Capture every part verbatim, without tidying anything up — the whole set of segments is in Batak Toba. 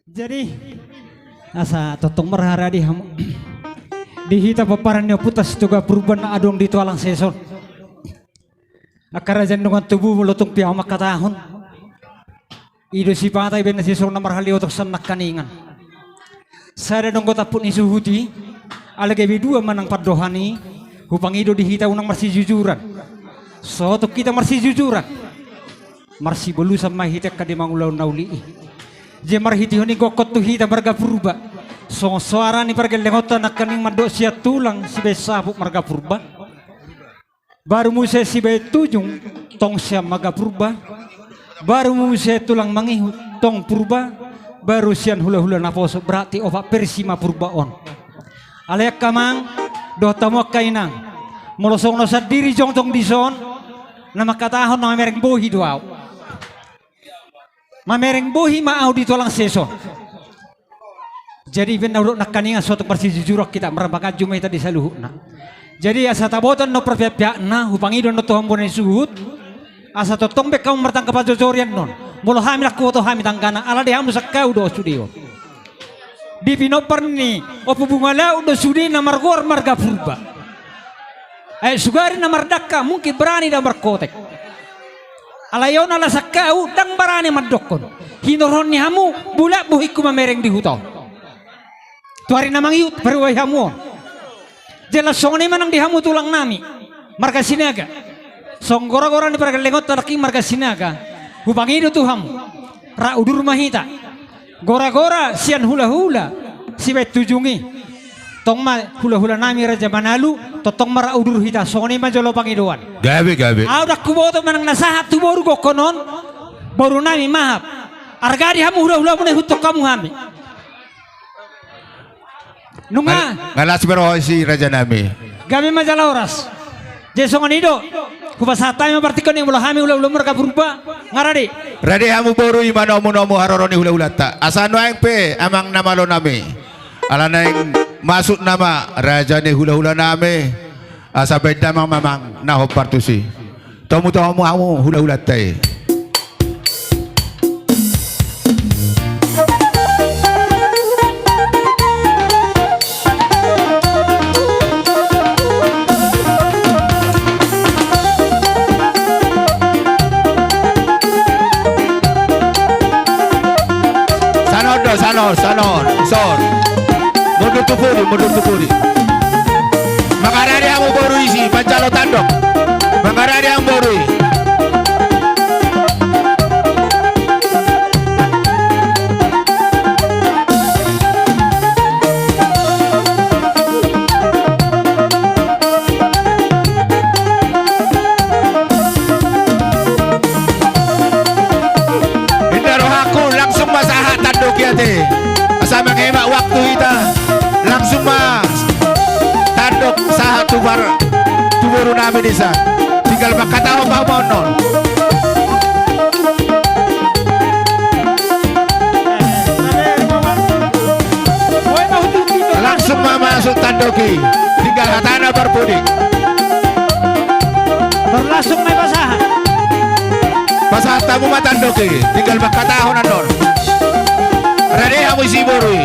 Jadi, asa tongtong marhaha di hamu. Di hita pomparan ni ompunta Sitoga Purba na adong di Toalang Seso on. Angka raja ni dongan tubu, molo tung pe ahu mangkatahon, i do sipata, i baen na sisongon na marhalioto sian nangkaningan. Sada do anggo tampuk ni suhut i, alai gabe dua manang pandohan i, hupangido di hita unang marsijujuran. Sotung hita marsijujuran, marsibolusan ma hita angka di mangulahon na uli i. Jadi marhitehon i gokhon tu hita marga Purba, songon soara ni pargellengonta nangkaning mandok sian tulang sibaen saput marga Purba. Baru muse sibaen tujung, tong sian marga Purba. Baru muse tulang mangihut, tong Purba. Baru sian hulahula naposo, berarti opat versi ma Purba on. Alai angka amang dohot hamu angka inang, molo songon au sandiri jongjong dison, na mangkatahon na mamereng bohi do au. Mamereng bohi ma au di Toalang Seso. Jadi baen na hudok nangkaningan, sotung marsijujuran hita, marpaganju ma hita di saluhutna. Jadi asa taboto annon parpeakpeakna, hupangido annon tu hamu bona ni suhut, asa tongtong baen hamu martanggapan jojor i annon. Molo hami ndang huboto hami tanggana, ala di hamu sangkahut do sude on. Di pinompar ni Ompu Bunga Laut do sude na margoar marga Purba. Ai sugari na mardangka, mungkin barani do markotek. Alai on ala sangkahut ndang barani mandokkon. Hinorhon ni hamu, bulat bohingku mamereng di huta on. Tu ari na mangihut paruai hamu on. Jelas songon i ma nang di hamu tulang nami marga Sinaga. Songon goragora ni pargellengonta nangkin marga Sinaga, hupangido tu hamu, rap udur ma hita. Goragora sian hulahula sibaen tujung i. Tong ma hulahula nami Raja Manalu, tongtong ma rap udur hita, songon i ma jolo pangidoan. Gabe, gabe. Au ndang huboto manang na sahat tu boru gokhon on, boru nami mahap. Arga di hamu hulahulamuna, ihuthon hamu hami. Nunga. Nga las be roha ni si raja nami. Gabe ma jala horas. Jadi songon i do. Hupasahat hami ma partingkian i molo hami hulahula marga Purba. Nga rade. Rade hamu boru i manomunomu haroro ni hulahulanta. Asa nuaeng pe amang na malo nami, ala naeng masuk nama raja ni hulahula nami. Asa baen damang ma amang na hombar tusi. Tomutomu hamu hulahulanta i. Sanon do, sanon, sanon, son. Mundur tu pudi, mundur tu pudi. Mangarade hamu boru isi, manjalo tandok. Mangarade hamu boru i. Inda rohangku, langsung ma sahat tandok i ate. Asa manghemat waktu hita. Langsung ma tandok sahat tu bar-, tu boru nami dison. Tinggal mangkatahon ma hamu annon. Langsung ma masuk tandok i. Tinggal hatana parpudi. Langsung ma pasahat. Pasahat hamu ma tandok i. Tinggal mangkatahon annon. Rade hamu isi boru i.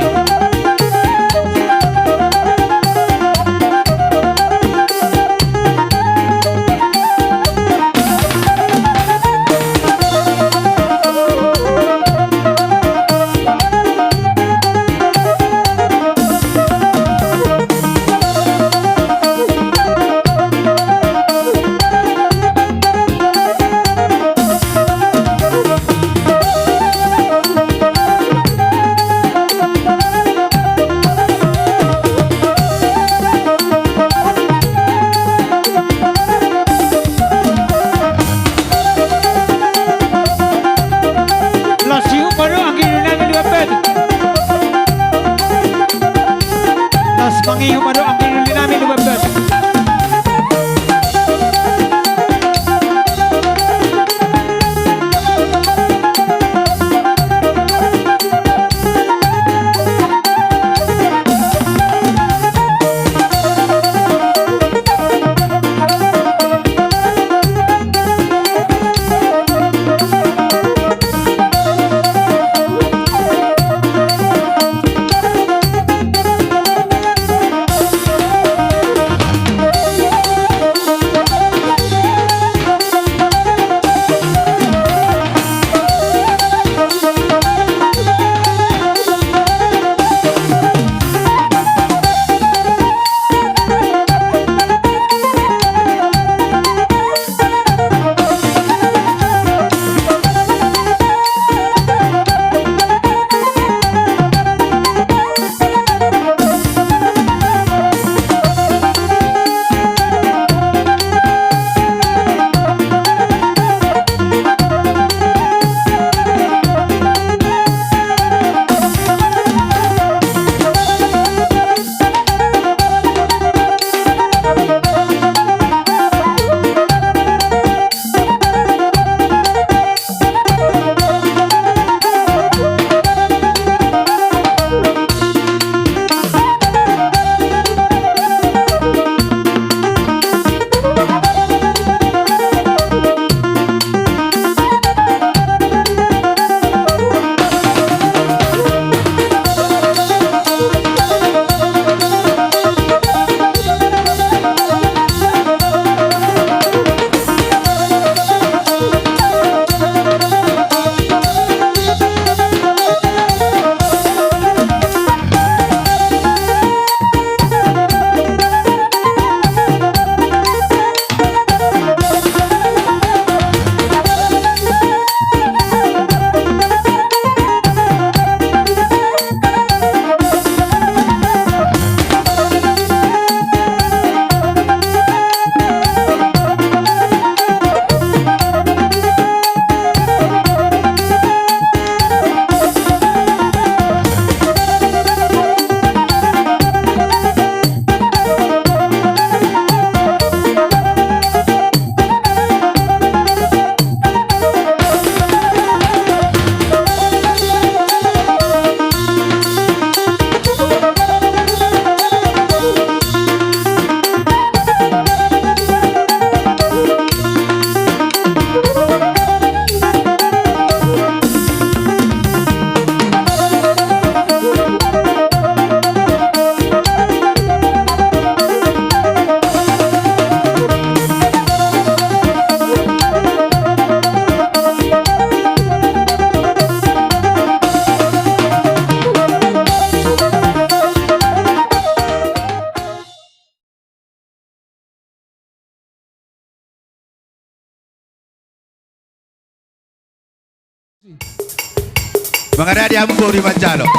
Mangarade hamu boru manjalo.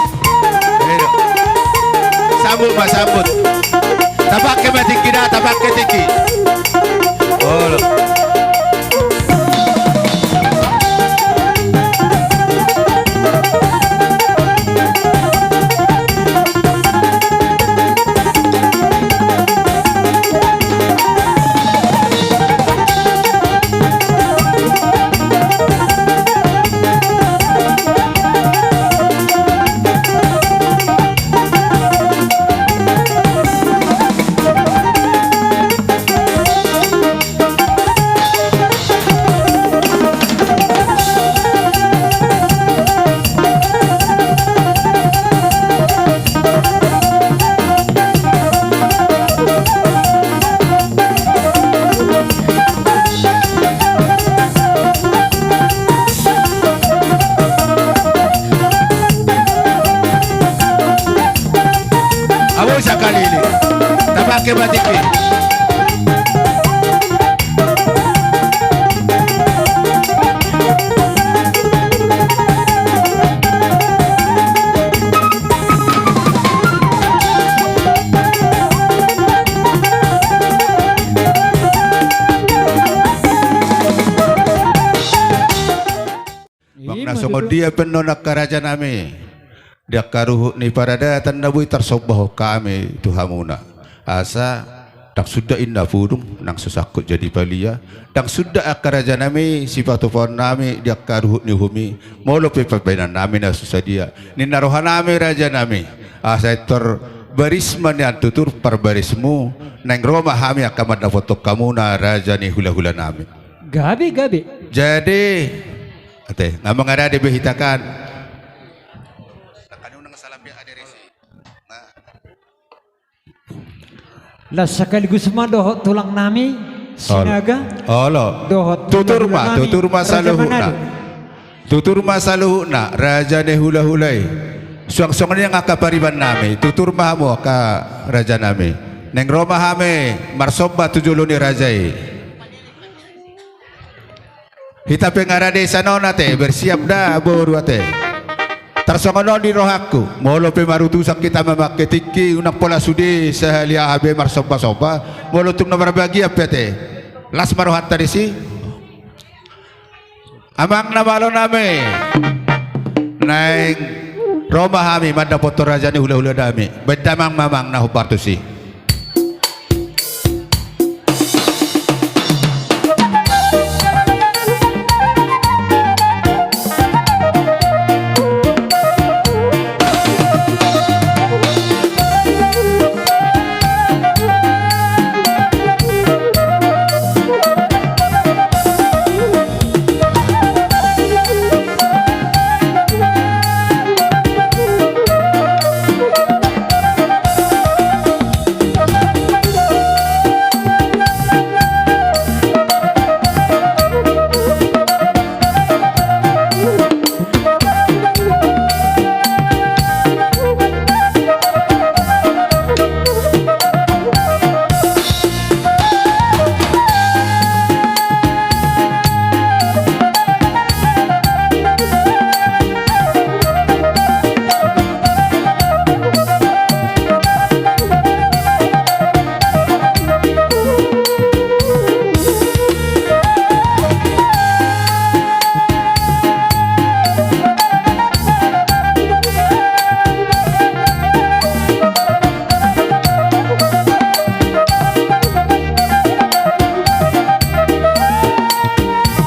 Ayo. Sambut ma, sambut. Tapangke ma tingki da, tapangke tingki. Olo. Abo sakalili. Tapangke ma tingki. Manang na songon dia pe annon angka raja nami, di angka ruhut ni paradaton na boi tarsombahon hami tu hamuna. Asa ndang suda inna pudung nang so sangkut jadi palia. Ndang suda angka raja nami sipatupaon nami di angka ruhut ni uhum i, molo pe pambahenan nami na so sadia. Ninna roha nami raja nami, asa pintor baris ma nian tutur parbarismu, naeng ro ma hami angka mandapothon hamuna raja ni hulahula nami. Gabe, gabe. Jadi, ate, nga mangarade be hita kan. Las sakaligus ma dohot tulang nami Sinaga. Olo. Dohot tutur ma, tutur ma saluhutna. Tutur ma saluhutna raja ni hulahula i. Suang songon i nang angka pariban nami, tutur ma hamu angka raja nami. Naeng ro ma hami marsomba tu jolo ni raja i. Hita pe nga rade sian on ate, bersiap da boru ate. Tarsongon on di rohangku, molo pe marutusan hita mamangke tingki, unang pola sude sahali aha be marsombasomba, molo tung na marbagian pe ate. Las ma rohanta disi. Amang na malo nami. Naeng ro ma hami mandapothon raja ni hulahula nami. Baen damang ma amang na hombar tusi.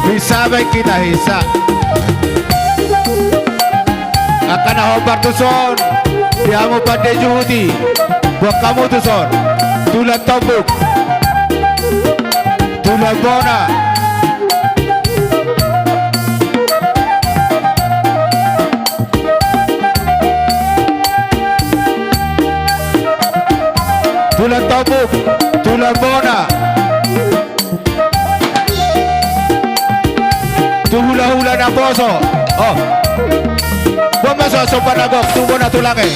Bisa baen hita hisa. Angka na hombar tuson, di hamu pande juhut i, boan hamu tuson. Tulan tombuk. Tulan bona. Tulan tombuk, tulan bona. Tu hulahula naposo. Oh. Boan ma so somba na gok tu bona tulang i.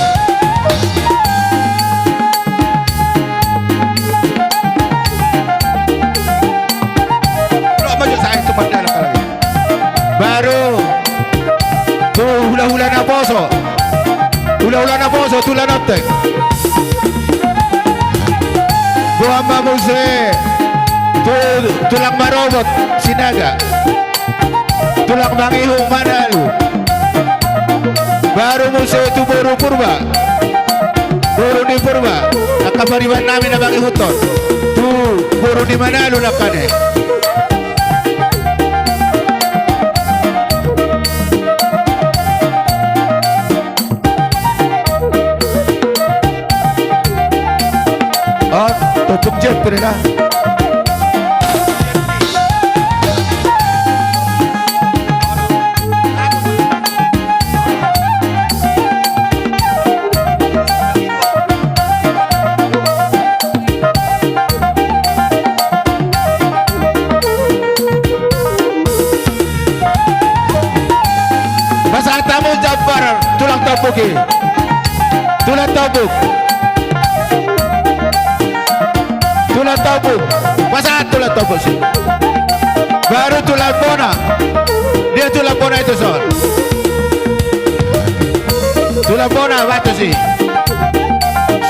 Baru. Muse tu tulang Marobot Sinaga, tulang mangihut manalu. Baru muse tu boru Purba, boru ni Purba, angka pariban nami na mangihuthon tu boru ni manalu nangkaning. On, topuk jepri na. Pasahat hamu jambar tulang tombuk i. Tulang tombuk. Tulang tombuk. Pasahat tulang tombuk si. Baru tulang bona. Dia tulang bona itu son. Tulang bona batu si.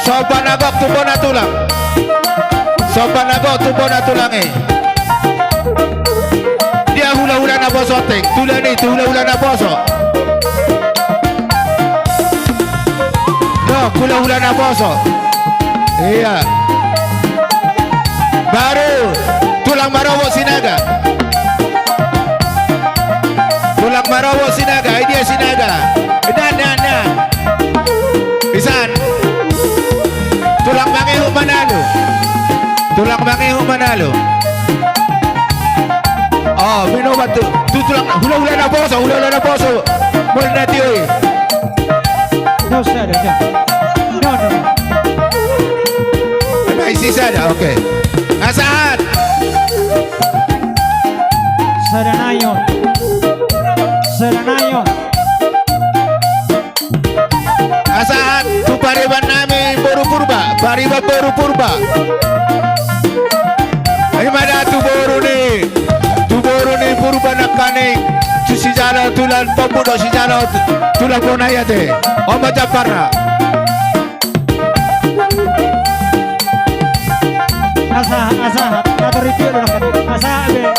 Somba na gok tu bona tulang. Somba na gok tu bona tulang i. Dia hulahula naposo teng, tulang i tu hulahula naposo. Dok hulahula naposo. Ia. Baru tulang Marobot Sinaga. Tulang Marobot Sinaga, i dia Sinaga. Dan, dan, dan. Isan. Tulang mangihut manalu. Tulang mangihut manalu. O, minobat tu, tu tulang, hulahula naposo, hulahula naposo. Molo na tio i. No, sada, sada. No, no. Emang isi sada, oke. Nga sahat. Sada nai on. Sada nai on. Nga sahat tu pariban nami boru Purba, pariban boru Purba. Ima da tu boru ni, tu boru ni Purba nangkaning, tu sijalo tulang tombuk dohot sijalo tulang bona i ate. On ma jambarna. Nga sahat, nga sahat, nga sahat be.